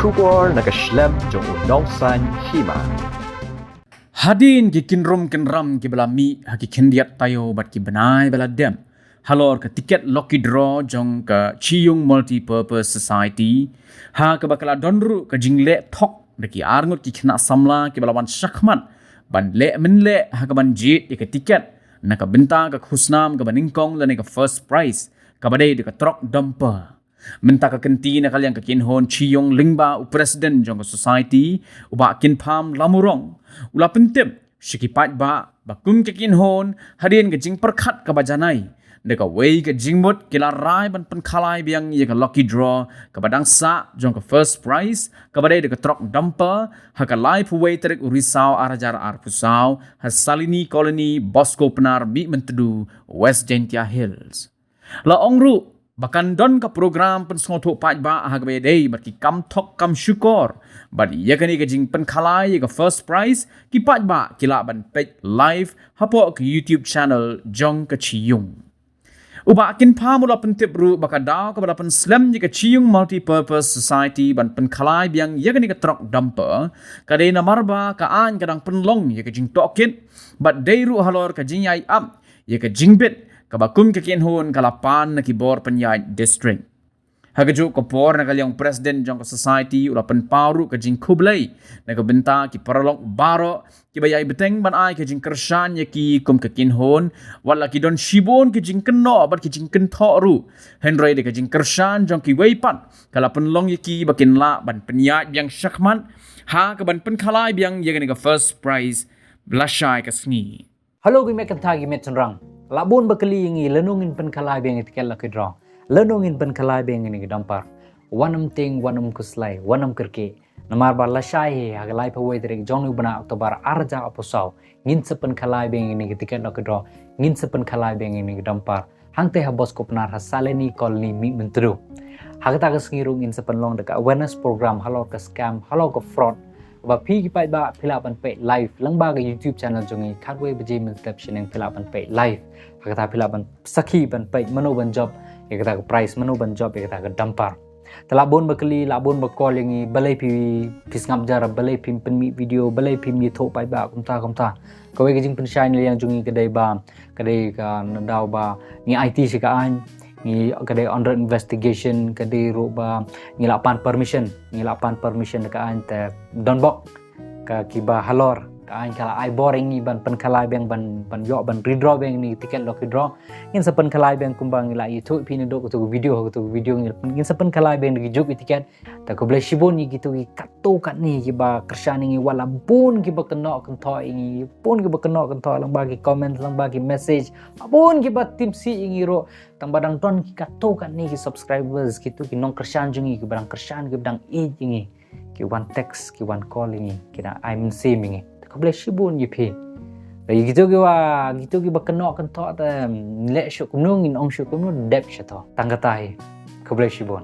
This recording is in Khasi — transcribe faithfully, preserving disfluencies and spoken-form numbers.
Khubor na ka shlem jong u Nongsaiñ Hima. Hadien ki kynrum kynram kiba la mih ha ki khyndiat taïew bad ki bnai ba la dep halor ka tiket lucky draw jong ka Chiyung Multipurpose Society, ha kaba ka la don ruh ka jingleh thok da ki arngut ki khynnah samla kiba la wan shakhmat ban leh mynleh ha kaban jied ïa ka tiket na ka bynta ka khusnam kaba nyngkong lane ka first prize, kaba dei da ka trok dumper. Mynta ka kynti na ka liang ka kynhun Chiyung lyngba u president jong ka society, u Bah Kynpham Lamurong, u la pyntip sha ki paidbah ba kum ka kynhun, hadien ka jingpyrkhat kaba janai da kawei ka jingmut, ki la rai ban pynkhalai biang ïa ka lucky draw kaba dang sah jong ka first prize, kaba dei da ka trok dumper, ha ka laiphew wei tarik u Risaw ar hajar arphew saw, ha Salini Colony, Bosco Pnar, Mihmyntdu, West Jaintia Hills. La ong ruh ba kan don ka program pynsngewthuh paidbah ha kaba ïadei bad ki kam thok kam shukor, bad ïa kane ka jingpynkhalai ïa ka first prize, ki paidbah ki lah ban peit live hapoh ka YouTube channel jong ka Chiyung. U Bah Kynpham u la pyntip ruh ba ka daw kaba la pynslem ïa ka Chiyung Multipurpose Society ban pynkhalai biang ïa kane ka trok dumper, ka dei namar ba ka aiñ ka dang pynlong ïa ka jingtohkit, bad dei ruh halor ka jingïai ap ïa ka jingbit kaba kum ka kynhun ka la pan na ki bor pynïaid district. Ha kajuh ka por na ka liang president jong ka society u la pynpaw ruh ka jingkhublei na ka bynta ki paralok baroh kiba ïai bteng ban ai ka jingkyrshan ïa ki kum ka kynhun, wat la ki don shibun ki jingkynnoh bad ki jingkynthoh ruh, hynrei da ka jingkyrshan jong kiwei pat ka la pynlong ïa ki ba kin lah ban pynïaid biang shakhmat ha kaban pynkhalai biang ïa kane ka first prize lashai ka sngi. Hello, ki met kynthei, ki met shynrang. Lah bun ba kylli ïa ngi lano ngin pynkhalai biang ïa tiket lucky draw, lano ngin pynkhalai biang ïa kane ka dumper. Wat nym tieng, wat nym khuslai, wat nym kyrkieh. Namar ba lashai hi ha ka laiphew wei tarik jong u bnai October ar hajar arphew saw, ngin sa pynkhalai biang ïa kane ka tiket lucky draw, ngin sa pynkhalai biang ïa kane ka dumper, hangtei ha Bosco Pnar ha Salini Colony, Mihmyntdu. Ha kata ka sngi ruh ngin sa pynlong da ka awareness program halor ka scam, halor ka fraud. Ba phi ki paidbah phi lah ban peit live lyngba ka YouTube channel jong ngi, khatwei baje mynstep shaneng phi lah ban peit live. Ha kata phi lah ban sakhi ban peit mano ban jop ïa kata ka prize, mano ban jop ïa kata ka dumper. Te lah bun ba kylli, lah bun ba call ïa ngi, balei phi, phi sngap jar, balei phim pynmih video, balei phim ïathuh paidbah kumta kumta. Kawei ka jingpynshai na liang jong ngi ka dei ba, ka dei ka na daw ba ngi aiti sha ka aiñ, ngi, ka dei under investigation, ka dei ruh ba ngi lah pan permission, ngi lah pan permission da ka aiñ, te donbok ka kiba halor ka aiñ ka la ai bor ïa ngi ban pynkhalai biang, ban, ban ïoh ban redraw biang ïa kane ka tiket lucky draw. Ngin sa pynkhalai biang kumba ngi la ïathuh ïa phi naduh kato ka video, kato ka video ngin, ngin sa pynkhalai biang da ki juh ki tiket. Te khublei shibun ïa kito ki katto katne kiba kyrshan ïa ngi, wat la bun kiba kynnoh kynthoh ïa ngi, bun kiba kynnoh kynthoh lyngba ki comment, lyngba ki message, bun kiba tim sih ïa ngi ruh. Tang ba dang don ki katto katne ki subscribers, kito ki nongkyrshan jong ngi kiba dang kyrshan, kiba dang ïeit ïa ngi, ki wan text, ki wan call ïa ngi, ki dang ai mynsiem ïa ngi. Te khublei shibun ïa phi. Lada ïa kito kiwa, kito kiba kynnoh kynthoh te, mm, leh shuh kumno, ngin ong shuh kumno, dep shuh to. Tang kata hi. Khublei shibun.